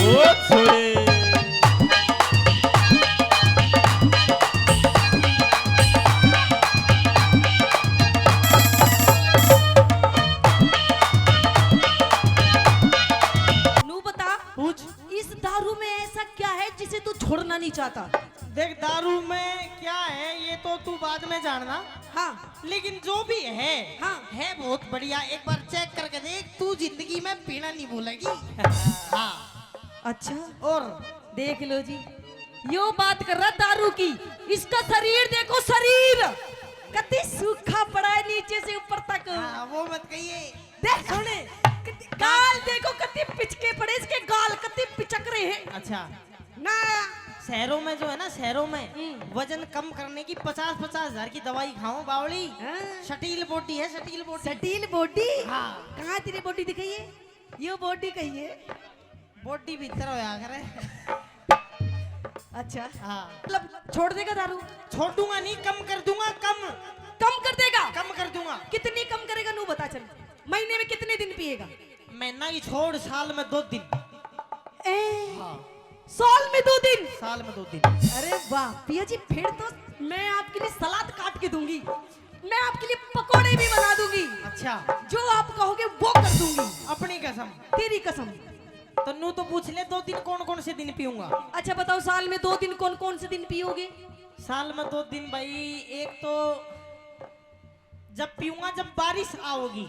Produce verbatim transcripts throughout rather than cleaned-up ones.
ओ छोरे। नू बता, पूछ। इस दारू में ऐसा क्या है जिसे तू छोड़ना नहीं चाहता? देख, दारू में क्या है, ये तो तू बाद में जानना। हाँ। लेकिन जो भी है, हाँ। है बहुत बढ़िया। एक बार चेक करके देख, तू जिंदगी में पीना नहीं भूलेगी। हाँ। अच्छा। और? देख लो जी, यो बात कर रहा दारू की। इसका शरीर देखो, शरीर कति सूखा पड़ा है नीचे से ऊपर तक। हाँ, वो मत कहिए। देख, सुने, कति, गाल देखो, कति पिचके पड़े इसके, गाल कति पिचक रहे हैं। अच्छा। ना। शहरों में जो है ना, शहरों में हम्म। वजन कम करने की पचास पचास हजार की दवाई खाओ बावली। हाँ। सटील बॉडी है, सटील बॉडी। सटील बॉडी? हाँ। कहाँ तेरी बॉडी दिखाइए? यो बॉडी कहिए। बॉडी भीतर होया करे। अच्छा। हाँ। मतलब छोड़ देगा दारू? छोड़ूंगा नहीं, कम कर दूंगा, कम। कम कर देगा? कम कर दूंगा। कितनी कम करेगा, नू बता चल। महीने में कितने दिन पिएगा? महीना ही छोड़, साल में दो दिन। ए, हाँ। साल में दो दिन? साल में दो दिन। अरे वाह पिया जी, फिर तो मैं आपके लिए सलाद काट के दूंगी, मैं आपके लिए पकोड़े भी बना दूंगी। अच्छा। जो आप कहोगे वो कर दूंगी। अपनी कसम। तेरी कसम। तो नू तो पूछ ले, दो दिन कौन कौन से दिन पीऊंगा? अच्छा बताओ, साल में दो दिन कौन कौन से दिन पियोगे? साल में दो दिन भाई, एक तो जब पीऊंगा जब बारिश आओगी।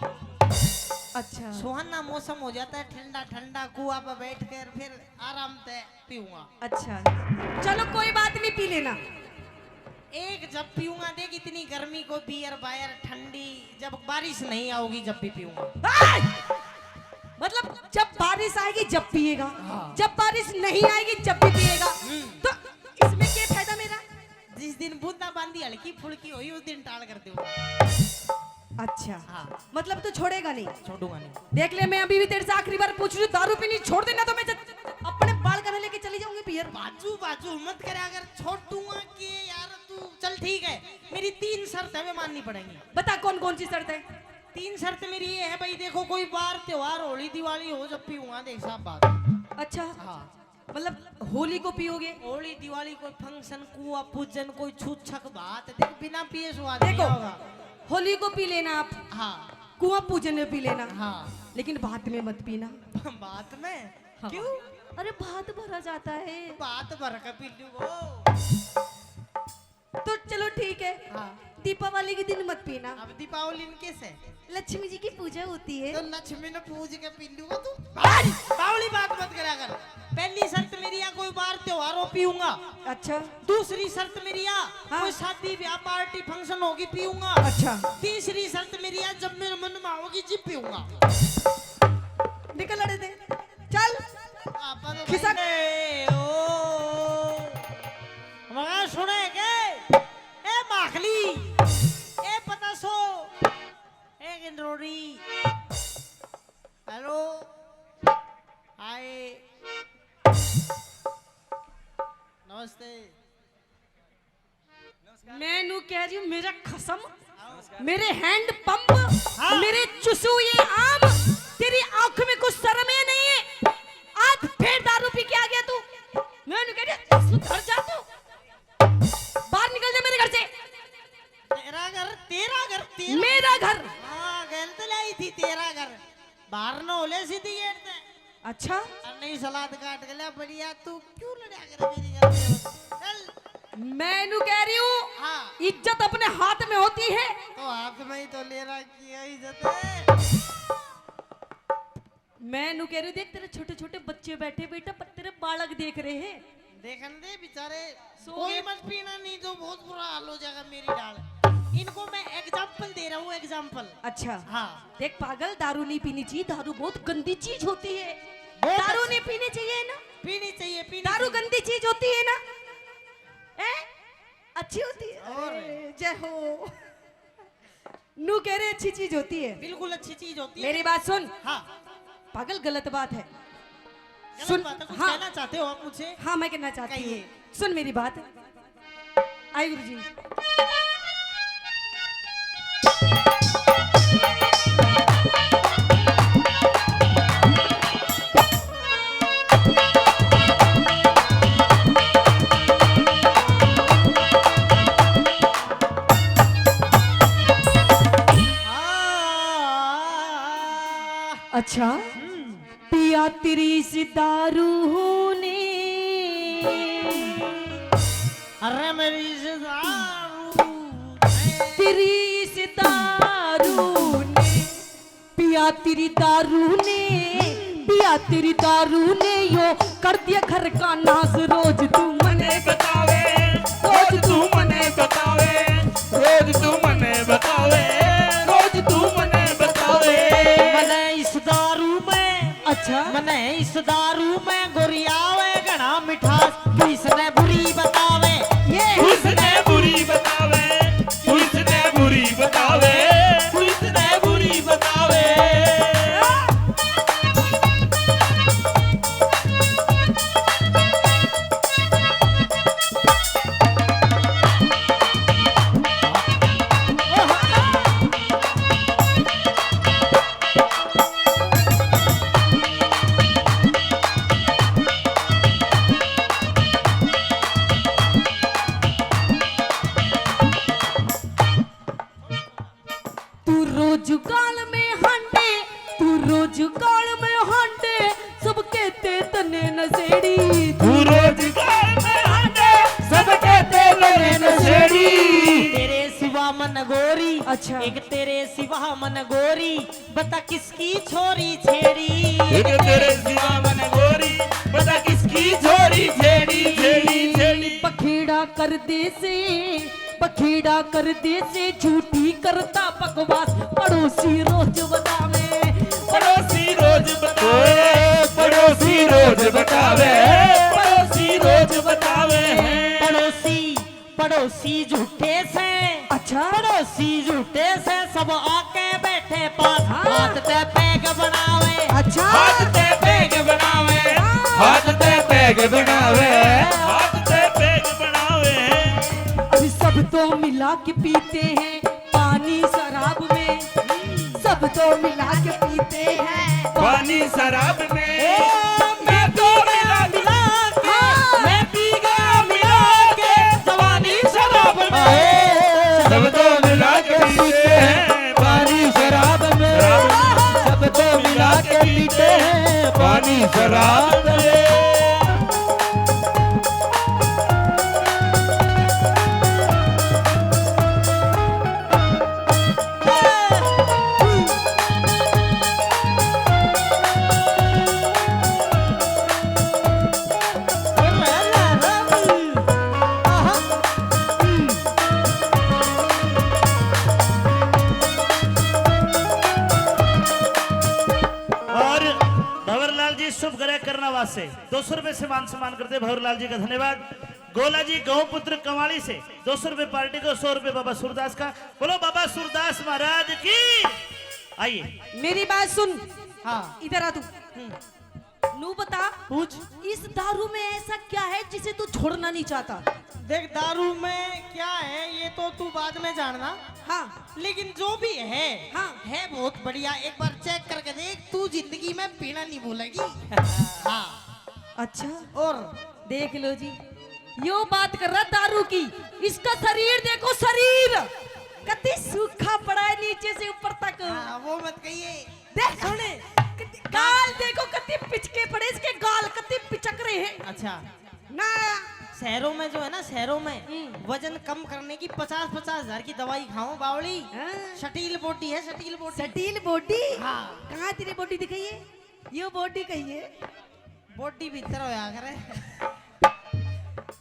अच्छा। सुहाना मौसम हो जाता है, ठंडा ठंडा, कुआ पर बैठ कर फिर आराम से पीऊंगा। अच्छा, चलो कोई बात नहीं, पी लेना। एक जब पीऊंगा, देख इतनी गर्मी को बियर बायर ठंडी, जब बारिश नहीं आओगी जब भी पीऊंगा। आय! मतलब जब बारिश आएगी जब पिएगा, हाँ। जब बारिश नहीं आएगी जब भी पिएगा। हम्म। तो इसमें क्या फायदा मेरा? जिस दिन बूंदा बांदी हल्की फुल्की हुई, उस दिन टाल कर दूंगा। अच्छा। हाँ। मतलब तू छोड़ेगा नहीं? छोड़ूंगा नहीं। देख ले, मैं अभी भी तेरे से आखिरी बार पूछ रही हूँ, दारू पीनी छोड़ देना तो मैं ज-, अपने बालका ने लेके चली जाऊंगी पियर। बाजू, बाजू मत करे, अगर छोड़ूंगा कि यार तू, चल ठीक है, मेरी तीन शर्त है, वे माननी पड़ेंगी। बता कौन कौन सी शर्त है? तीन शर्त मेरी ये है भाई, देखो कोई बार त्योहार, होली दिवाली हो, जब पीऊंगा, देख साहब बात। अच्छा। हाँ। मतलब होली को पियोगे? होली, दिवाली, कोई फंक्शन, कुआ पूजन, कोई छूछक बात, देख बिना पिए स्वाद नहीं देखो, होगा। होली को पी लेना आप, हाँ। कुआ पूजन में पी लेना, हाँ। लेकिन भात में मत पीना। भात में? हाँ। क्यों? अरे भात भरा जाता है। भात भर के पी लूंगो। तो चलो ठीक है, हाँ। दीपावली के दिन मत पीना। अब दीपावली में कैसे? लक्ष्मी जी की पूजा होती है। तो लक्ष्मी ने पूज के पी लूंगा तू। भाई, बावली बात मत करा कर। पहली शर्त मेरी है, कोई बार त्योहार हो पीऊंगा। अच्छा। दूसरी शर्त मेरी है, हाँ। कोई शादी ब्याह पार्टी फंक्शन होगी पीऊंगा। अच्छा। तीसरी शर्त मेरी है, जब मेरे मन में आओगी जी पीऊंगा। निकल अड़े दे, चल। आपा तो खिसक। भाई, ए, ओ। मगर सुने के? ए माखली, ए पतासो, ए गिंडरोरी। हेलो, हाय, नमस्ते। मैं नू कह रही हूँ, मेरा खसम, मेरे हैंड पंप, हाँ। मेरे चुसू ये आम, तेरी आंख में कुछ शर्म ही नहीं है। आज फिर दारू पी के आ गया तू। मैं नू कह रही हूँ, सुधर जा तू, बाहर निकल जा मेरे घर से। तेरा घर, तेरा घर, तेरा मेरा घर। हाँ, गलत लाई थी, तेरा घर। बाहर न होले सीधी गेट ते। अच्छा। और नहीं, सलाद काट के ले, बढ़िया। तू क्यों लड़ा करे मेरी घर से? चल। मैं नू कह रही हूँ, हाँ। इज्जत अपने हाथ में होती है। तो हाथ में ही तो ले रखी है इज्जत। मैं नू कह रही हूँ, देख तेरे छोटे छोटे बच्चे बैठे, बेटा, पर तेरे बालक देख रहे हैं। देखन दे बेचारे, सो कोई गए। मत पीना, नहीं तो बहुत बुरा हाल हो जाएगा मेरी डाल। इनको मैं एग्जाम्पल दे रहा हूँ, एग्जाम्पल। अच्छा। हाँ। देख पागल, दारू नहीं पीनी चाहिए, दारू बहुत गंदी चीज होती है। बहुत दारू अच्छा। नहीं पीनी चाहिए ना? पीनी चाहिए, पीनी दारू चाहिए। गंदी चीज होती है ना? हैं? अच्छी होती है? और? अरे, जय हो। नू कह रहे अच्छी चीज होती है। बिल्कुल अच्छी चीज होती है। मेरी बात सुन। हाँ। पागल, गलत बात है। गलत सुन, बात है, कुछ हाँ। कहना चाहते हो आप मुझे? हाँ, मैं कहना चाहती हूँ। कहिए। सुन मेरी बात। आए गुरु जी। तेरी इस दारू ने, अरे मेरी इस दारू ने, तेरी इस दारू ने, पिया तेरी दारू ने, पिया तेरी दारू ने यो कर दिया घर का नाश। रोज तू मने बतावे, रोज तू मने बतावे, रोज तू मने बतावे, रोज तू मने बतावे। मने इस दारू में, अच्छा। मने इस दारू में गोरी आवे घना मिठास। तू इसने बुरी बतावे, ये तू इसने बुरी बतावे, तू इसने बुरी बतावे, तू इसने बुरी बतावे। तू रोज गाल में हांडे, तू रोज गाल में हांडे, सब कहते तने नशेड़ी। तू रोज गाल में हांडे, सब कहते तने नशेड़ी। तेरे सिवा मन गोरी, अच्छा। एक तेरे सिवा मन गोरी, बता किसकी छोरी छेड़ी। एक तेरे सिवा मन गोरी, बता किसकी छोरी छेड़ी, छेड़ी, छेड़ी। पखेड़ा कर दे से, पखेड़ा कर दे से, झूठी करता बकवास। पड़ोसी रोज बतावे, पड़ोसी रोज बतावे, पड़ोसी रोज बतावे, पड़ोसी रोज बतावे। पड़ोसी, पड़ोसी झूठे से, अच्छा। पड़ोसी झूठे से, सब आके बैठे पास। हाँ। हाथ ते पैग बनावे, अच्छा। हाथ ते पैग बनावे, हाँ। हाथ ते पैग बनावे, हाथ ते पैग बनावे। अभी सब तो मिला के पीते हैं पानी शराब में, सब तो मिला के पीते हैं पानी शराब में। ओ, मैं पी गया मिला के, हाँ। मैं पी गया मिला के जवानी शराब में। सब तो मिला के पीते हैं पानी शराब में, सब तो मिला के पीते हैं पानी शराब में। और भंवरलाल जी शुभ करे करना वास्ते दो सौ रुपए से मान सम्मान करते भंवरलाल जी का धन्यवाद। गोला जी गौपुत्र कंवाली से दो सौ रुपए पार्टी को, सौ रुपए बाबा सूरदास का। बोलो बाबा सूरदास महाराज की। आइए। मेरी बात सुन। हाँ। इधर आ तू। हम्म। नू बता, पूछ। इस दारू में ऐसा क्या है जिसे तू छोड़ना नहीं चाहता? देख, दारू में क्या है ये तो तू बाद में जानना। हाँ। लेकिन जो भी है, हाँ। है बहुत बढ़िया। एक बार चेक करके देख, तू जिंदगी में पीना नहीं भूलेगी। हाँ। अच्छा। और देख लो जी, यो बात कर रहा दारू की। इसका शरीर देखो, शरीर कति सूखा पड़ा है नीचे से ऊपर तक। हाँ, वो मत कहिए। देख, सुने, कति-, गाल देखो, कति पिचके पड़े इसके, गाल कति पिचक रहे हैं। अच्छा। ना। शहरों में जो है ना, शहरों में हम्म। वजन कम करने की पचास पचास हजार की दवाई खाओ बावली। हाँ। सटील बॉडी है, सटील बॉडी। सटील बॉडी? हाँ। कहाँ तेरी बॉडी दिखाइए? यो बॉडी कहिए। बॉडी भीतर होया करे।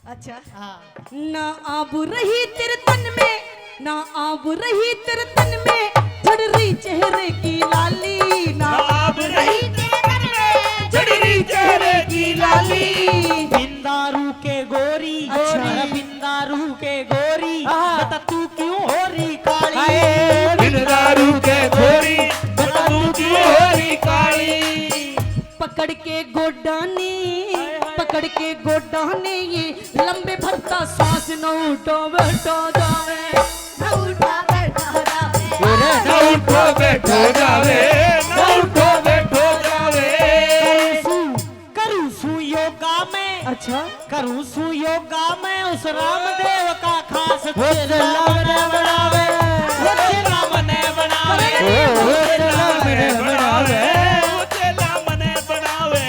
अच्छा। हाँ। ना आब रही तेरे तन में, ना आब रही तेरे तन में, झड़ रही चेहरे की लाली, ना ना आब रही तेरे तन में, झड़ रही चेहरे की लाली। बिन दारू के गोरी, अच्छा। अरे बिन दारू के गोरी, हाँ। बता तू क्यों हो रही काली? हाय। बिन दारू के गोरी, बता तू क्यों हो रही काली? पकड़ के गोडा ने, हाय, हाय। पकड़ के गोडा ने ये लंबे भरता सांस न उठा बैठा जावे। न उठा बैठा जावे। अरे न उठा बैठा जावे, न उठा बैठा जावे। करूँ सू, करूँ सू योगा में। अच्छा। करूँ सू योगा में उस रामदेव का खास। वो चेला मने बनावे। वो चेला मने बनावे। वो चेला मने बनावे। वो चेला मने बनावे।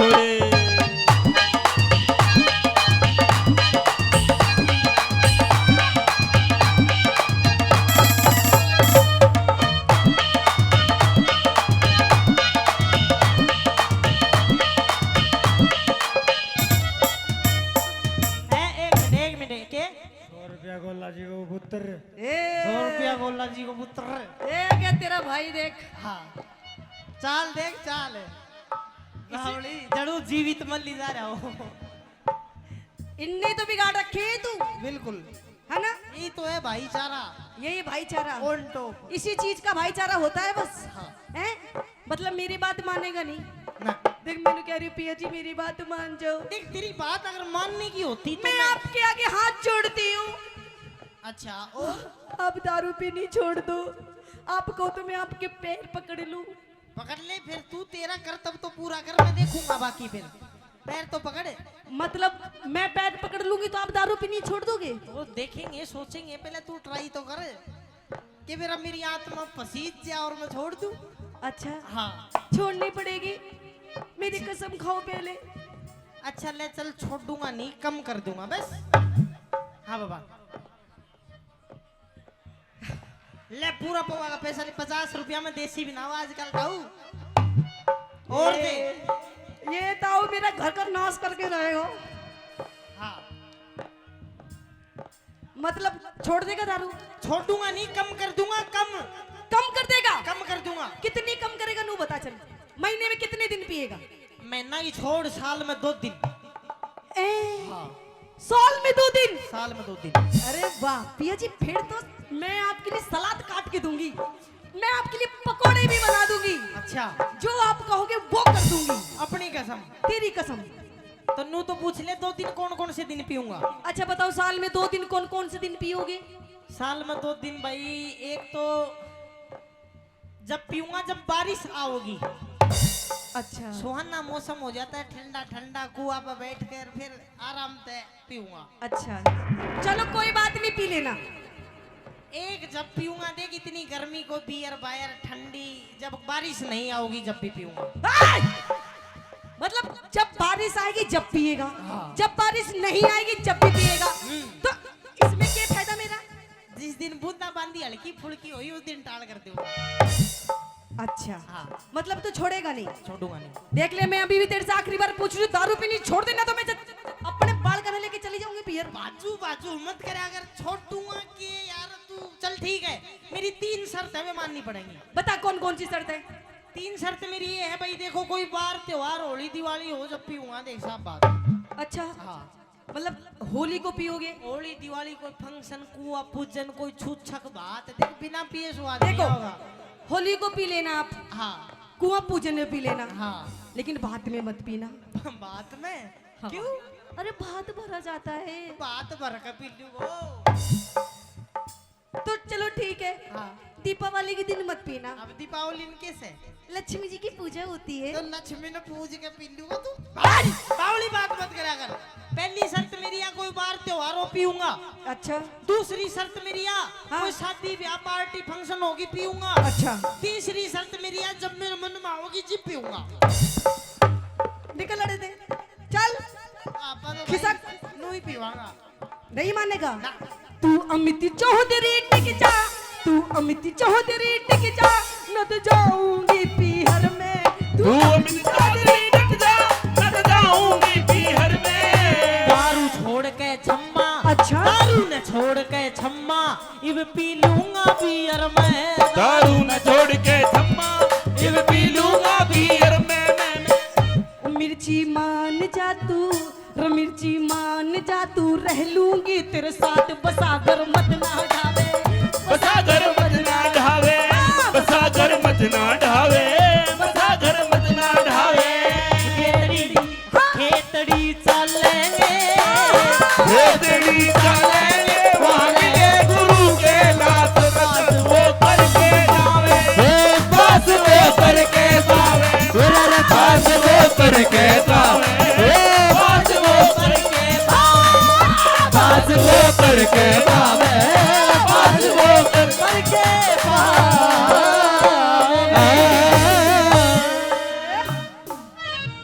ए, एक मिनट, एक मिनट, के? सौ रुपया गोला जी को पुत्र। ए, सौ रुपया गोला जी को पुत्र। ए, के तेरा भाई देख। हाँ। चाल देख, चाल। इसी गावड़ी जड़ू जीवित मल्ली जा रहा हो। इनने तो बिगाड़ रखे है तू। बिल्कुल। है ना? ये तो है भाईचारा। यही भाईचारा। On top। इसी चीज का भाईचारा होता है बस। हाँ। हैं? मतलब मेरी बात मानेगा नहीं? ना। देख, मैंने कह रही हूँ, पिया जी, मेरी बात मान जाओ। देख, तेरी बात अगर मानने की होती तो मैं मैं आपके आगे हाथ जोड़ती हूँ। अच्छा, और? आप दारू पीनी छोड़ दो। आप कहो तो मैं आपके पैर पकड़ लूँ। पकड़ ले फिर, तू तेरा कर्तव्य तो पूरा कर, मैं देखूंगा बाकी फिर। पैर तो पकड़। मतलब मैं पैर पकड़ लूंगी तो आप दारू पीनी छोड़ दोगे? वो देखेंगे, सोचेंगे, पहले तू try तो कर कि मेरा, मेरी आत्मा पसीज जाए और मैं छोड़ दूं। अच्छा। हाँ। छोड़नी पड़ेगी, मेरी कसम खाओ पहले। अच्छा ले चल, छोड़ूंगा नहीं, कम कर दूंगा बस। हाँ बाबा। ले, पूरा पवा का पैसा ले, पचास रुपया में देसी बनाओ आजकल ताऊ। और दे। ये, ये ताऊ मेरा घर का नाश करके रहे हो। हाँ। मतलब छोड़ देगा दारू? छोड़ूंगा नहीं, कम कर दूंगा, कम। कम कर देगा? कम कर दूंगा। कितनी कम करेगा, नू बता चल। महीने में कितने दिन पिएगा? महीना की छोड़, साल में दो दिन। ए, हाँ। साल में दो दिन? साल में दो दिन। अरे वाह पिया जी, फिर तो मैं आपके लिए सलाद काट के दूंगी, मैं आपके लिए पकोड़े भी बना दूंगी। अच्छा। जो आप कहोगे वो कर दूंगी। अपनी कसम? तेरी कसम। तो नू तो पूछ ले, दो दिन कौन कौन से दिन पीऊंगा? अच्छा बताओ, साल में दो दिन कौन कौन से दिन पियोगे? साल में दो दिन भाई, एक तो जब पीऊंगा जब बारिश आओगी। अच्छा। सुहाना मौसम हो जाता है, ठंडा ठंडा, कुआ पर बैठ कर फिर आराम से पीऊंगा। अच्छा, चलो कोई बात नहीं, पी लेना। एक जब पीऊंगा, देख इतनी गर्मी को बियर बायर ठंडी, जब बारिश नहीं आओगी जब भी पीऊंगा। आय! मतलब जब बारिश आएगी जब पिएगा, हाँ। जब बारिश नहीं आएगी जब भी पिएगा। हम्म। तो इसमें क्या फायदा मेरा? जिस दिन बूंदा बांदी हल्की फुल्की हुई, उस दिन टाल कर दूंगा। अच्छा। हाँ। मतलब तू छोड़ेगा नहीं? छोड़ूंगा नहीं। देख ले, मैं अभी भी तेरे से आखिरी बार पूछ रही हूँ, दारू पीनी छोड़ देना तो मैं जब अपने बालका ने लेके चली जाऊंगी पियर। बाजू, बाजू मत करे, अगर छोड़ूंगा कि यार तू, चल ठीक है, मेरी तीन शर्त है, वे माननी पड़ेंगी। बता कौन कौन सी शर्त है? तीन शर्त मेरी ये है भाई, देखो कोई बार त्योहार, होली दिवाली हो, जब पीऊंगा, देख साहब बात। अच्छा। हाँ। मतलब होली को पियोगे? होली, दिवाली, कोई function, कुआ पूजन, कोई छूछक बात, देख बिना पिए स्वाद नहीं देखो, होगा। होली को पी लेना आप, हाँ। कुआ पूजन में पी लेना, हाँ। लेकिन भात में मत पीना। भात में? हाँ। क्यों? अरे भात भरा जाता है। भात भर के पी लूंगा। तो चलो ठीक है, हाँ। दीपावली के दिन मत पीना। अब दीपावली में कैसे? लक्ष्मी जी की पूजा होती है। तो लक्ष्मी ने पूज के पी लूंगा तू। बावली बात मत करा कर। पहली शर्त मेरी, या कोई बार त्योहार हो पीऊंगा। अच्छा। दूसरी शर्त मेरी, या हाँ। कोई शादी ब्याह party function होगी पीऊंगा। अच्छा। तीसरी शर्त मेरी, या जब मेरे मन में आओगी जी पीऊंगा। निकल अड़े दे, चल। आप तो खिसक। भाई, नू ही पीवांगा। नहीं मानेगा? ना। तू अमित चौधरी टिक जा, तू अमित चौधरी टिक जा, न तो जाऊंगी पीहर में। तू अमित चौधरी टिक जा, न तो जाऊंगी पीहर में। दारू छोड़ के छम्मा, अच्छा। दारू न छोड़ के छम्मा, इब पी लूंगा बियर में। दारू न छोड़ के छम्मा, इब पी लूंगा बियर में, मैं, मैं। मिर्ची मान जा तू, रे मिर्ची मान जा तू, रह लूंगी तेरे साथ, बसागर मत ना ढावे। बसागर मत ना ढावे, बसागर मत ना ढावे, बसागर मत ना ढावे। खेतड़ी, खेतड़ी चलेंगे, खेतड़ी चलेंगे, वहाँ मिले गुरु के नाथ, बस वो करके जावे, बस वो करके जावे। पास वो करके पावे, पास वो करके पावे, पास वो करके पावे, पास वो करके पावे।